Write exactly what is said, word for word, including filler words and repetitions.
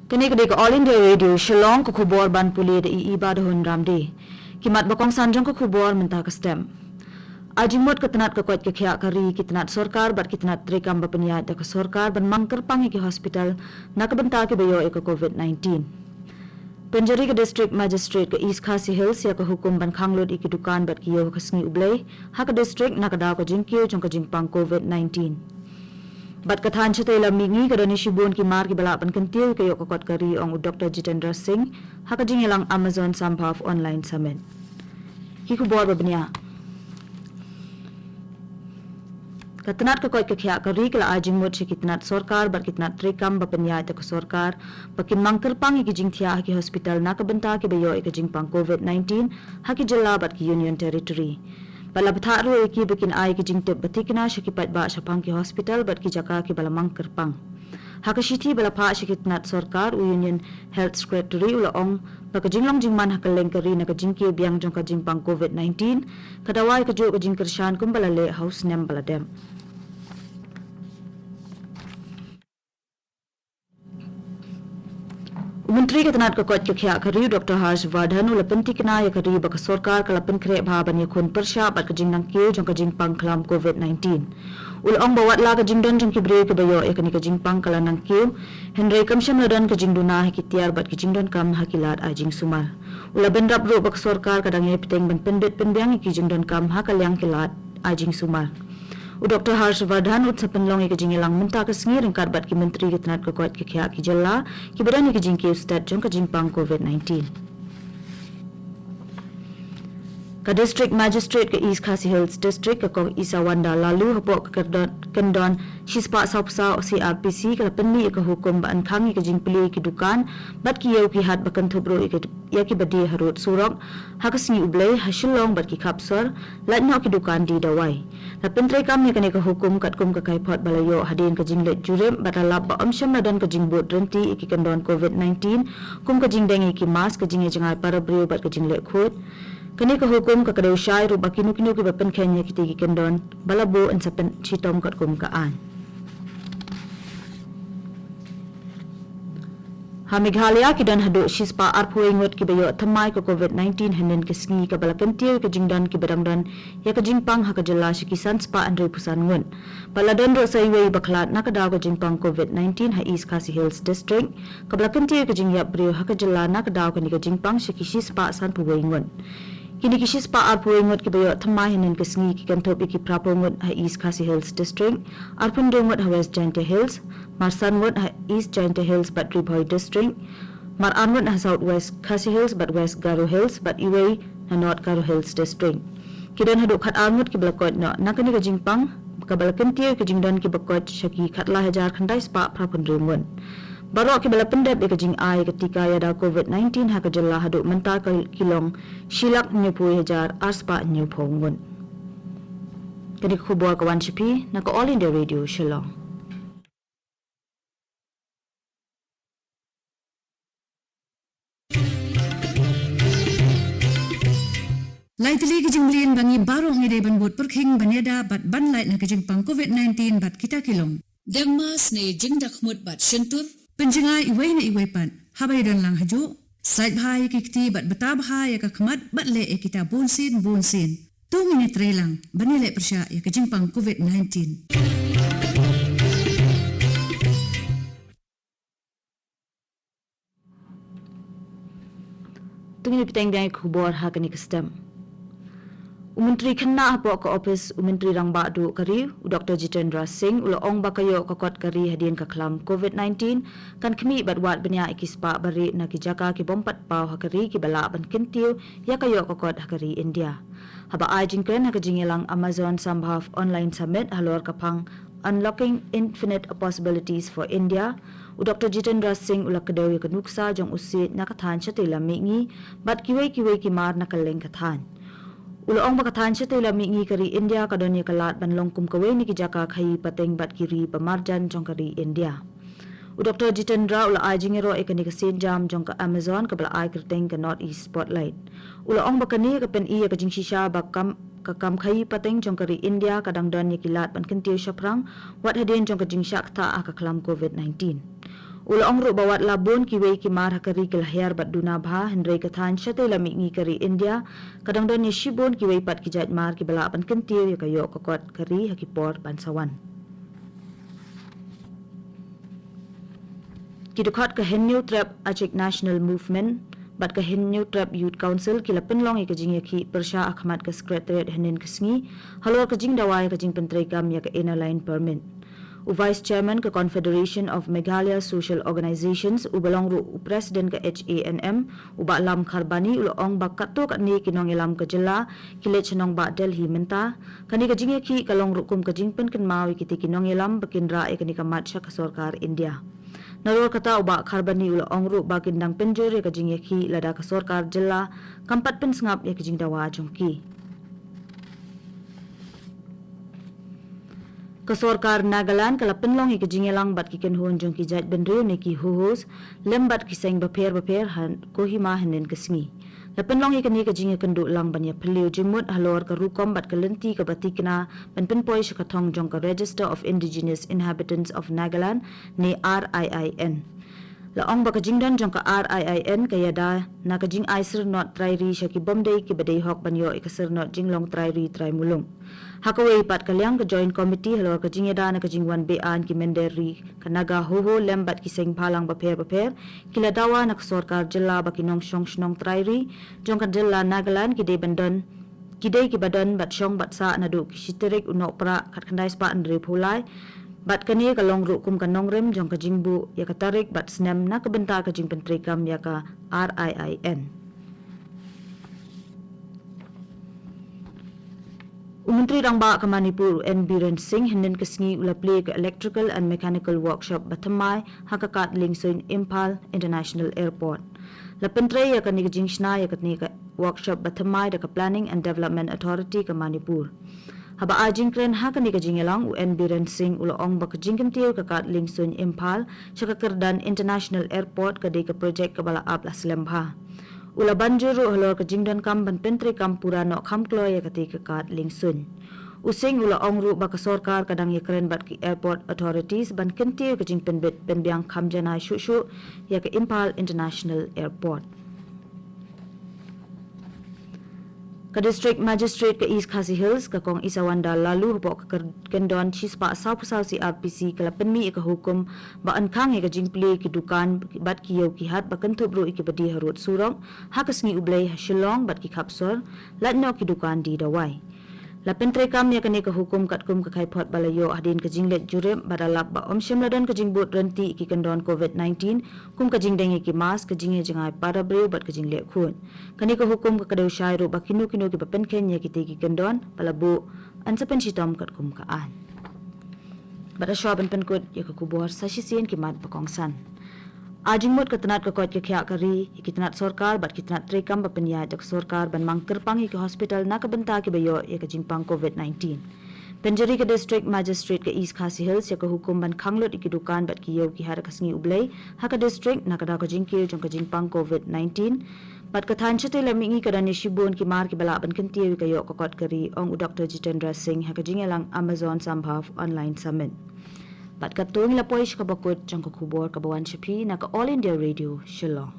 Kane ka dei ka All India Radio Shillong, ka khubor ban pule da i Iba Dahun Ramde. Ki mat ba kongsan jong ka khubor mynta ka step. Ai jingmut ka tnat ka koit ka khiah ka ri, ki tnat sorkar bad ki tnat treikam ba pynïaid da ka sorkar ban mang kyrpang ïa ki hospital na ka bynta kiba ïoh ïa ka COVID nineteen. Pynjari ka District Magistrate ka East Khasi Hills ïa ka hukum ban khang lut ïa ki dukan bad ki ïew ha ka sngi U Blei ha ka district na ka daw ka jingkiew jong ka jingpang COVID nineteen. Bad ka thaiñ shatei lam mihngi ka don ïa shibun ki mar kiba lah ban kyntiew ïa ka ïoh ka kot ka ri, ong u Doctor Jitendra Singh ha ka jingïalang Amazon Sambhav Online Summit. Ki khubor ba bniah. Ka tnat ka koit ka khiah ka ri ka la ai jingmut sha ki tnat sorkar bad ki tnat treikam ba pynïaid da ka sorkar ba kin mang kyrpang ïa ki jingthiah ha ki hospital na ka bynta kiba ïoh ïa ka jingpang COVID nineteen ha ki jylla bad ki Union Territory. Bad la bthah ruh ïa ki ba kin ai ki jingtip ba thikna sha ki paidbah shaphang ki hospital bad ki jaka kiba la mang kyrpang. Ha ka shithi ba la phah sha ki tnat sorkar, u Union Health Secretary u la ong ba ka jinglong jingman ha kylleng ka ri na ka jingkiew biang jong ka jingpang COVID nineteen ka dawa ïa kajuh ka jingkyrshan kumba la leh ha u snem ba la dep. U Myntri ka tnat ka koit ka khiah ka ri, u Doctor Harsh Vardhan, u la pynthikna ïa ka ri ba ka sorkar ka la pynkhreh bha ban ïakhun pyrshah bad ka jingnangkiew jong ka jingpang khlam COVID nineteen. U la ong ba wat la ka jingdon jong ki briew kiba ïoh ïa kane ka jingpang ka la nangkiew, hynrei kam shym la don ka jingduna ha ki tiar bad ki jingdonkam ha ki lad ai jingsumar. U la bynrap ruh ba ka sorkar ka dang ïai bteng ban pynbit pynbiang ïa ki jingdonkam ha ka liang ki lad ai jingsumar. U Doctor Harsh Vardhan un sa pynlong ïa ka jingïalang mynta ka sngi ryngkat bad ki myntri ka tnat ka koit ka khiah ki jylla kiba don ïa ka jingkiew stet jong ka jingpang COVID nineteen. Ka District Magistrate ka East Khasi Hills District, ka Kong Isawanda Laloo, hapoh ka kyrdon, kyndon shispah sawphew saw C R P C, ka la pynmih ïa ka hukum ba yn khang ïa ka jingplie ïa ki dukan bad ki ïew ki hat ba kynthup ruh ïa ki, ïa kiba die harud surok ha ka sngi U Blei ha Shillong bad ki khap sor, lait noh ki dukan die dawai. La pyntreikam ïa kane ka hukum katkum ka kaiphod ba la ïoh hadien ka jingleit jurip bad la lap ba ym shym la don ka jingbud rynti ïa ki kyndon COVID nineteen, kum ka jingdeng ïa ki mask, ka jingïajngai para briew bad ka jingleh khuid. Kane ka hukum ka kdew shai ruh ba kino kino kiba pynkheiñ ïa kitei ki kyndon ba la buh yn sa pynshitom katkum ka aiñ. Ha Meghalaya ki don haduh shispah arphew wei ngut kiba ïoh thymmai ka COVID nineteen hynnin ka sngi, kaba la kyntiew ïa ka jingdon kiba dang don ïa ka jingpang ha ka jylla sha ki sanspah hynriewphew san ngut. Bad la don ruh sa iwei iba khlad na ka daw ka jingpang COVID nineteen ha East Khasi Hills District, kaba la kyntiew ïa ka jingïap briew ha ka jylla na ka daw kane ka jingpang sha ki shispah sanphew wei ngut. Kine ki shispah arphew wei ngut kiba ïoh thymmai hynnin ka sngi ki kynthup ïa ki phraphew ngut ha East Khasi Hills District, arphew hynriew ngut ha West Jaintia Hills, marsan ngut ha East Jaintia Hills bad Ri Bhoi District, mar ar ngut ha South West Khasi Hills bad West Garo Hills bad iwei na North Garo Hills District. Ki don haduh khatar ngut kiba la koit noh na kane ka jingpang, kaba la kyntiew ïa ka jingdon kiba koit sha ki khatlai hajar khyndai spah phraphew hynriew ngut. Baroh kiba la pyndep ïa ka jingai ïa ka tika ïada COVID nineteen ha ka jylla haduh mynta ka ki long shi lak hynñiewphew hajar ar spah hynñiewphew ngut. Kane ka khubor ka wan sha phi na ka All India Radio Shillong. Lai tylli ki jingmlien ba ngi baroh ngi dei ban bud pyrkhing ban ïada bad ban lait na ka jingpang COVID nineteen bad kita ki long: dem mask ne jingdakhmut bad shyntur, pynjngai iwei na iwei pat haba ïadon lang hajuh, sait bha ïa ki kti bad bta bha ïa ka khmat bad leh ïa kita bunsien bunsien. To ngin ïatreilang ban ïaleh pyrshah ïa ka jingpang COVID nineteen. To ngin ïa bteng biang ïa ka khubor ha kane ka step. U Myntri Khynnah hapoh ka ophis u Myntri Rangbah Duh ka ri, u Doctor Jitendra Singh, u la ong ba ka ïoh ka kot ka ri hadien ka khlam COVID nineteen kan khmih bad wad bniah ïa ki spah ba rieh na ki jaka ki bym pat paw ha ka ri kiba lah ban kyntiew ïa ka ïoh ka kot ha ka ri India. Haba ai jingkren ha ka jingïalang Amazon Sambhav Online Summit halor ka phang Unlocking Infinite Possibilities for India, u Doctor Jitendra Singh u la kdew ïa ka nuksa jong u siej na ka thaiñ shatei lam mihngi bad kiwei kiwei ki mar na kylleng ka thaiñ. U la ong ba ka thaiñ shatei lam mihngi ka ri India ka don ïa ka lad ban long kum kawei na ki jaka khaïi pateng bad ki ri ba marjan jong ka ri India. U Doctor Jitendra u la ai jingïaroh ïa kane ka sienjam jong ka Amazon kaba la ai kyrteng ka North East Spotlight. U la ong ba kane ka pyni ïa ka jingshisha ba kam, ka kam khaïi pateng jong ka ri India ka dang don ïa ki lad ban kyntiew shaphrang wat hadien jong ka jingshah ktah ha ka khlam COVID nineteen. U la ong ruh ba wat la bun kiwei ki mar ha ka ri ki la hiar bad duna bha, hynrei ka thaiñ shatei lam mihngi ka ri India ka dang don ïa shibun kiwei pat ki jait mar kiba lah ban kyntiew ïa ka ïoh ka kot ka ri ha ki por ban sa wan. Ki dkhot ka Hynñiewtrep Achik National Movement bad ka Hynñiewtrep Youth Council ki la pynlong ïa ka jingïakhih pyrshah ha khmat ka Secretariat hynnin ka sngi halor ka jingdawa ïa ka jingpyntreikam ïa ka Inner Line Permit. U Vice Chairman ka Confederation of Meghalaya Social Organisations, uba long ruh u President ka H A N M, u Bah Lam Kharbani, u la ong ba katto katne ki nongïalam ka jylla ki leit sha nongbah Delhi mynta. Kane ka jingïakhih ka long ruh kum ka jingpynkynmaw ïa kitei ki nongïalam ba kin rah ïa kane ka mat sha ka sorkar India. Nalor kata, u Bah Kharbani u la ong ruh ba kin dang pynjur ïa ka jingïakhih lada ka sorkar jylla kam pat pynsngap ïa ka jingdawa jong ki. Ka sorkar Nagaland ka la pynlong ïa ka jingïalang bad ki kynhun jong ki jaitbynriew ne ki Hohos lem bad ki seng bapher bapher ha Kohima hynnin ka sngi. La pynlong ïa kane ka jingïakynduh lang ban ïaphylliew jingmut halor ka rukom bad ka lynti kaba thikna ban pynpoi sha ka thong jong ka Register of Indigenous Inhabitants of Nagaland ne R I I N. La ong ba ka jingdon jong ka R I I N ka ïada na ka jingai syrnod trai ri sha ki bym dei kiba dei hok ban ïoh ïa ka syrnod jinglong trai ri trai muluk. Ha kawei pat ka liang, ka Joint Committee halor ka jingïada na ka jingwan be-aiñ ki mynder ri ka Naga Hoho lem bad ki seng bhalang bapher bapher ki la dawa na ka sorkar jylla ba ki nongshong shnong trai ri jong ka jylla Nagaland ki dei ban don ki dei kiba don bad shong bad sah naduh ki shi tarik u Nohprah khatkhyndai spah hynriewphew lai. Bad kane ka long ruh kum ka nongrim jong ka jingbuh ïa ka tarik bad snem na ka bynta ka jingpyntreikam ïa ka R I I N. U Myntri Rangbah ka Manipur, u N Biren Singh, hynnin ka sngi u la plie ka Electrical and Mechanical Workshop ba thymmai ha ka Kad Liengsuin Imphal International Airport. La pyntrei ïa kane ka jingshna ïa kane ka workshop ba thymmai da ka Planning and Development Authority ka Manipur. Haba ai jingkren ha kane ka jingïalang, u N Biren Singh u la ong ba ka jingkyntiew ka Kad Liengsuin Imphal sha ka kyrdan International Airport ka dei ka project kaba la ap la slem bha. U la ban jur ruh halor ka jingdonkam ban pyntreikam pura noh kham kloi ïa katei ka Kad Liengsuin. U Singh u la ong ruh ba ka sorkar ka dang ïakren bad ki airport authorities ban kyntiew ka jingpynbit pynbiang kham janai shuh shuh ïa ka Imphal International Airport. Ka District Magistrate ka East Khasi Hills, ka Kong Isawanda Laloo, hapoh ka kyr-, kyndon shispah sawphew saw C R P C, ka la pynmih ïa ka hukum ba yn khang ïa ka jingplie ki dukan bad ki ïew ki hat ba kynthup ruh ïa kiba die harud surok ha ka sngi U Blei ha Shillong bad ki khap sor, lait noh ki dukan die dawai. La pyntreikam ïa kane ka hukum katkum ka kaiphod ba la ïoh hadien ka jingleit jurip bad la lap ba ym shym la don ka jingbud ryntih ïa ki kyndon covid nineteen, kum ka jingdeng ïa ki mask, ka jingïajngai para briew bad ka jingleh khuid. Kane ka hukum ka kdew shai ruh ba kino kino kiba pynkheiñ ïa kitei ki kyndon ba la buh yn sa pynshitom katkum ka aiñ. Bad hashwa ban pynkut ïa ka khubor, sa shisien ki mat ba kongsan. Ai jingmut ka tnat ka koit ka khiah ka ri ïa ki tnat sorkar bad ki tnat treikam ba pynïaid da ka sorkar ban mang kyrpang ïa ki hospital na ka bynta kiba ïoh ïa ka jingpang covid nineteen. Pynjari ka District Magistrate ka East Khasi Hills ïa ka hukum ban khang lut ïa ki dukan bad ki ïew ki hat ha ka sngi U Blei ha ka district na ka daw ka jingkiew jong ka jingpang covid nineteen. Bad ka thaiñ shatei lam mihngi ka don ïa shibun ki mar kiba lah ban kyntiew ïa ka ïoh ka kot ka ri, ong u Doctor Jitendra Singh ha ka jingïalang Amazon Sambhav Online Summit. Bad katto ngi la poi sha kaba kut jong ka khubor kaba wan sha phi na ka All India Radio Shillong.